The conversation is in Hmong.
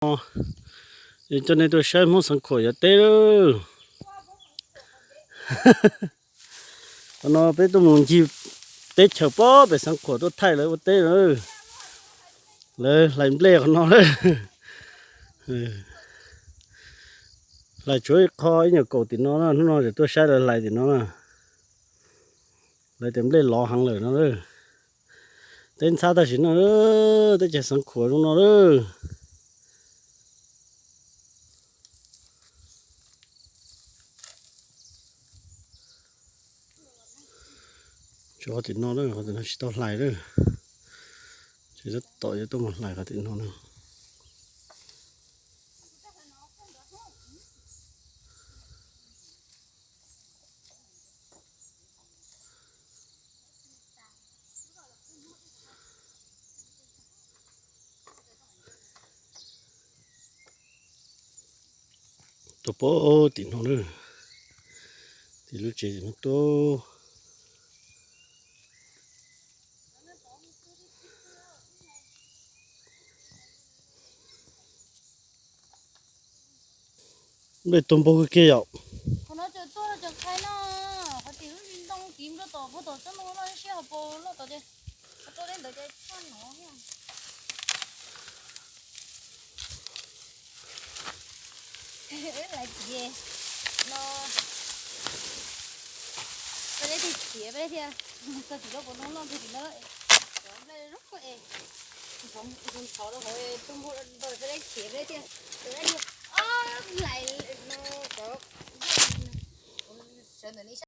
Yog coj nej tuaj saib Hmoob Xeev Khuam yuav teb lawm. Qhov no peb tuaj mus ncig teb chaws pob pem Xeev Khuam tuaj thaij lawv ua teb lawm. Lawv hlais nplej qhov no lawm. Hlais tshuav ib qho ib nyuag kaum tim no na, hnub no tseem tuaj saib lawv hlais tim no na. Lawv tias nplej lov heev lawm no lawm. Teb ntxhab tab sis no, teb chaws Xeev Khuam zoo no lawm. Tshuav qhov tim no lawm, qhov tim no tsis tau hlais lawm. Ces tab tom yuav tuaj mus hlais qhov tim no na. Tuaj pem tim no na, tim lub tsev tim no tuaj. Nplej tuag npaug kawg kiag yom. Qhov no ces tuaj no ces qhai no, qhov tim lub ntoo tim npluag tom puag tom tsob ntoo loj siab hauv paus loj tom ces, qhov rau deb ntawd ces tshaj no. Lais tias no, peb thiaj khiav peb thiaj txog tim lub paus ntoo loj ntawd tim no, cov nplej zoo es, ntxhov rau hauv tuaj npaug ntawd peb thiaj khiav peb thiaj, lais no, cov, sawv ntawm ne.